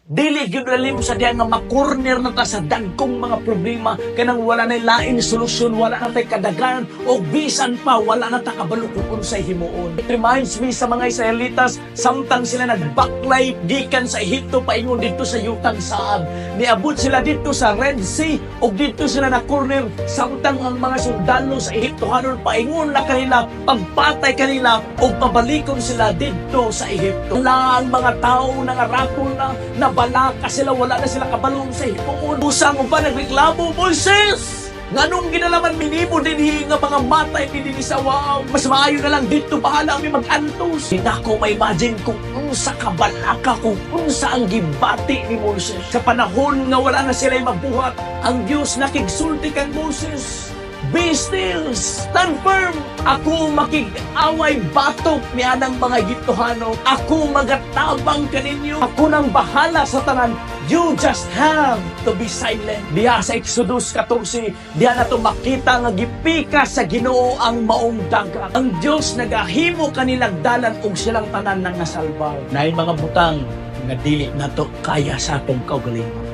Dili gyud lalim sa diha nga makorner na ta sa dagkong mga problema, kanang wala na lain solusyon, wala na tay kadaganan o bisan pa wala na ta kabalo kung unsay himuon. It reminds me sa mga Israelitas samtang sila nagbaklay gikan sa Ehipto paingon didto sa yutang Saad. Niabot sila didto sa Red Sea ug didto sila na corner samtang ang mga sundalo sa Ehiptohanon paingon na kanila, pagpatay kanila ug pabalikon sila didto sa Ehipto. Wala ang mga tao nangarapol na, nabalaka sila, wala na sila kabalo unsay himuon. Usang uban nagreklamo, "Moises! Nganong gidala man mi nimo dinhi nga mga matay mi dinhi sa waaw? Mas maayo na lang didto, bahala mi mag-antos." Di nako ma-imagine kung unsa kabalaka, kung unsa ang gibati ni Moises. Sa panahon nga wala na sila mabuhat, ang Dios nakigsulti kang Moses, "Be still, stand firm. Ako makig-away batok ni anang mga Egyptohano. Ako magatabang kaninyo. Ako nang bahala sa tanan. You just have to be silent." Diha sa Exodus 14, diha nato makita nga gipikas sa Ginoo ang maong dagat. Ang Dios nagahimo kanilang dalan ug silang tanan nang nasalbar. Naay mga butang nga dili nato kaya sa atong kaugalingon.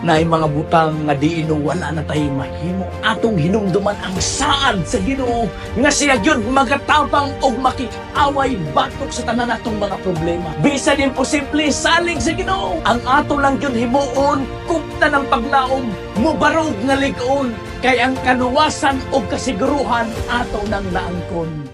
Naay mga butang nga diin wala na tayo mahimo. Atong hinumduman ang saad sa Ginoo nga siya gyud magatabang og makig-away batok sa tanan natong mga problema. Bisan imposible, salig sa Ginoo. Ang ato lang gyud himuon, kuptan ang paglaom, mubarog nga lig-on kay ang kaluwasan og kasiguruhan ato nang naangkon.